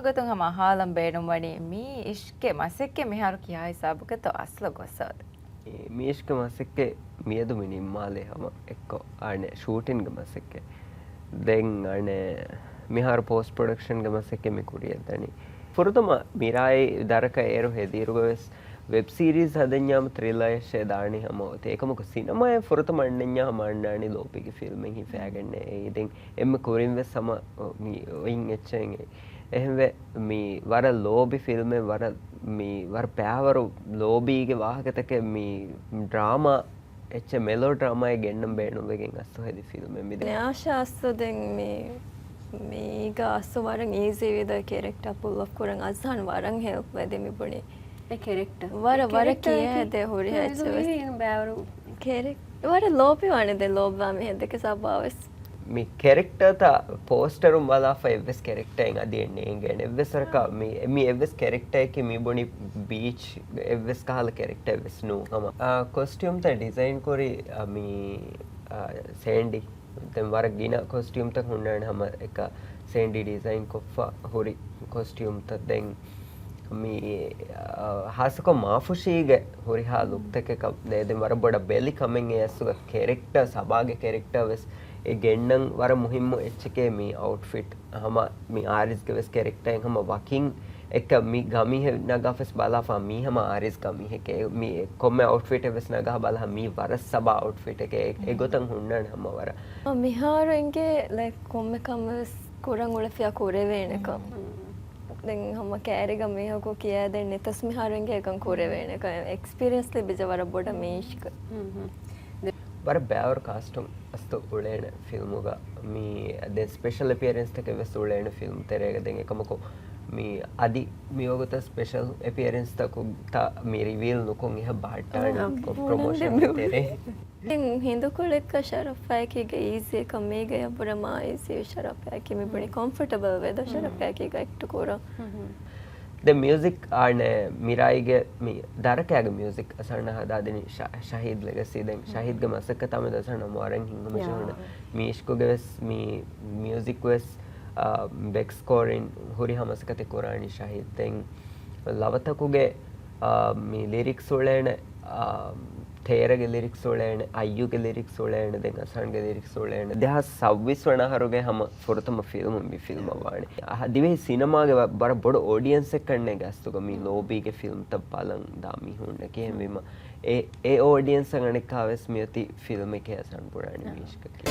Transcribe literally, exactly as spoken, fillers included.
ގޮތުން ހަމަ އަހާލަން ބޭނުންވަނީ މީ އިޝްގެ މަސައްކަތް މިހާރު ކިހާ ހިސާބުގެތޯ އަސްލު ގޮސް އޮތީ؟ މީ އިޝްގެ މަސައްކަތް މިއަދު މި ނިންމާލޭ ހަމަ އެއްކޮށް އާނެ ޝޫޓިންގެ މަސައްކަތް. ދެން އާނެ މިހާރު ޕޯސްޓް ޕްރޮޑަކްޝަންގެ މަސައްކަތް މި ކުރިއަށްދަނީ. ފުރަތަމަ މިރާއި ދަރަކަށް އޭރު ހެދިއިރުގަވެސް ވެބް ސީރީޒް ހަދަންޏާމަ ތްރިލަރ އެއްޗެއް ދާނީ ހަމަ އޮތީ. އެކަމަކު ސިނަމާއެއް ފުރަތަމަ އަންނަންޏާ ހަމަ އަންނާނީ ލޯބީގެ ފިލްމެއް ހިފައިގެންނޭ. އެއީ ދެން އެންމެ ކުރިން ވެސް ހަމަ މި އޮތް އެއްޗެއް. އެހެންވެ، މި ވަރަށް ލޯބި ފިލްމެއް، ވަރަށް މި ވަރަށް ބައިވަރު ލޯބީގެ ވާހަކަތަކެއް، މި ޑްރާމާ އެއްޗެއް، މެލޯ ޑްރާމާއެއް ގެންނަން ބޭނުންވެގެން އަސްލު ހެދި ފިލްމެއް މި ދެން. ނިއާޝާ އަސްލު ދެން މި، މީގަ އަސްލު ވަރަށް އީޒީ ވިދަ ކެރެކްޓާ ޕުލް އޮފް ކުރަން އަޒްހާން ވަރަށް ހެލްޕް ވެދި މި ބުނި. އެ ކެރެކްޓާ. ވަރަށް، ވަރަށް ކެރެކްޓާ ކިޔާ ދޭ ހުރި ހެއްޗެއް ވެސް. ކެރެކް-، ވަރަށް ލޯބިވާނެ ދެ ލޯބިވާ މީހެއް ދެކެ ސަބާވެސް. މި ކެރެކްޓާތައް ޕޯސްޓަރުން ބަލާފަ އެއްވެސް ކެރެކްޓާއެއް އަދި އެއް ނޭނގޭނެ. އެއްވެސް ވަރަކަށް މި، މި އެއްވެސް ކެރެކްޓާއެކޭ މި ބުނި ބީޗް އެއްވެސް ކަހަލަ ކެރެކްޓާ އެއްވެސް ނޫން. ހަމަ، އާ، ކޮސްޓިއުމްތައް ޑިޒައިން ކުރި، އާ، މި، އާ، ސޭންޑި. ދެން ވަރަށް ގިނަ ކޮސްޓިއުމްތައް ހުންނާނެ ހަމަ އެކަ ސޭންޑި ޑިޒައިން ކޮށްފަ ހުރި ކޮސްޓިއުމްތައް. ދެން މި، އާ، ހާއްސަކޮށް މާފުޝީގެ ހުރިހާ ލުކްތަކެއް ކަ-، ދެ-، ދެން ވަރަށް ބޮޑަށް ބެލި ކަމެއް އެ އަސްލުގަ ކެރެކްޓާ، ސަބާގެ ކެރެކްޓާ ވެސް އެ ގެންނަން ވަރަށް މުހިއްމު އެއްޗެކޭ މި އައުޓްފިޓް. ހަމަ މި އާރިޒްގެ ވެސް ކެރެކްޓާއެއް ހަމަ ވަކިން އެއްކަ މި ގަމީހެއް ނަގާފަސް ބަލާފަ މީ ހަމަ އާރިޒް ގަމީހެކޭ. މި ކޮންމެ އައުޓްފިޓެއް ވެސް ނަގާ ބަލާ މީ ވަރަށް ސަބާ އައުޓްފިޓެކޭ. އެ-، އެގޮތަށް ހުންނާނެ ހަމަ ވަރަށް. މިހާރު އިނގޭ ލައިކް ކޮންމެ ކަމެއް ވެސް ކުރަން އުޅެފިޔާ ކުރެވޭނެކަން. ދެން ހަމަ ކައިރިގަ މީހަކު ކިޔާދޭން ނެތަސް މިހާރު އިނގޭ އެކަން ކުރެވޭނެކަން. އެކްސްޕީރިއެންސް ލިބިއްޖެ ވަރަށް ބޮޑަށް މީ އިޝްގަ. ވަރަށް ބައިވަރު ކާސްޓުން އަސްތު އުޅޭނެ ފިލްމުގަ. މި ދެން ސްޕެޝަލް އެޕިއަރެންސްތަކެއް ވެސް އުޅޭނެ ފިލްމު ތެރޭގަ. ދެން އެކަމަކު މި އަދި މިވަގުތަށް ސްޕެޝަލް އެޕިއަރެންސްތަކު ތަ މި ރިވީލް ނުކޮށް އެހާ ބަހައްޓާނެ ޕްރޮމޯޝަން ތެރޭ. ދެން ހިނދުކޮޅެއްގަ ޝަރަފާއެކީގަ އީޒީ ކަމީގަ އެބުރަމާ އީޒީ ޝަރަފާއެކީ މި ބުނި ކޮމްފަޓަބަލް ވެދޯ ޝަރަފާއެކީގަ އެކްޓު ކުރަން. ދެން މިއުޒިކް އާނެ މިރާއިގެ މި ދަރަކާގެ މިއުޒިކް އަސާން ހަދާދިނީ ޝަ-، ޝަހީދް ލެގަސީ. ދެން ޝަހީދްގެ މަސައްކަތާމެދު އަސާން ހަމަ ވަރަށް ހިތްހަމަޖެހުނު. މީ އިޝްކުގެ ވެސް މި މިއުޒިކް ވެސް، އާ، ބެކް ސްކޯރިން ހުރިހާ މަސައްކަތެއް ކުރާނީ ޝަހީދް. ދެން ލަވަތަކުގެ، އާ، މި ލިރިކްސް އުޅޭނެ، އާ، ތޭރަގެ ލިރިކްސް އުޅޭނެ، އައްޔުގެ ލިރިކްސް އުޅޭނެ، ދެން އަސާންގެ ލިރިކްސް އުޅޭނެ. ދެހާސް ސައްވީސް ވަނަ އަހަރުގެ ހަމަ ފުރަތަމަ ފިލްމު މި ފިލްމަށް ވާނެ. އަހަ، ދިވެހި ސިނަމާގެ ވަ-، ވަރަށް ބޮޑު އޯޑިއެންސެއް ކަންނޭގެ އަސްލުގަ މި ލޯބީގެ ފިލްމްތައް ބަލަން ދާ މީހުންނަކީ. އެހެންވީމަ އެ، އެ އޯޑިއެންސަށް އަނެއްކާވެސް މިއޮތީ ފިލްމެކޭ އަސާން ބުނާނީ މީ އިޝްކަކީ.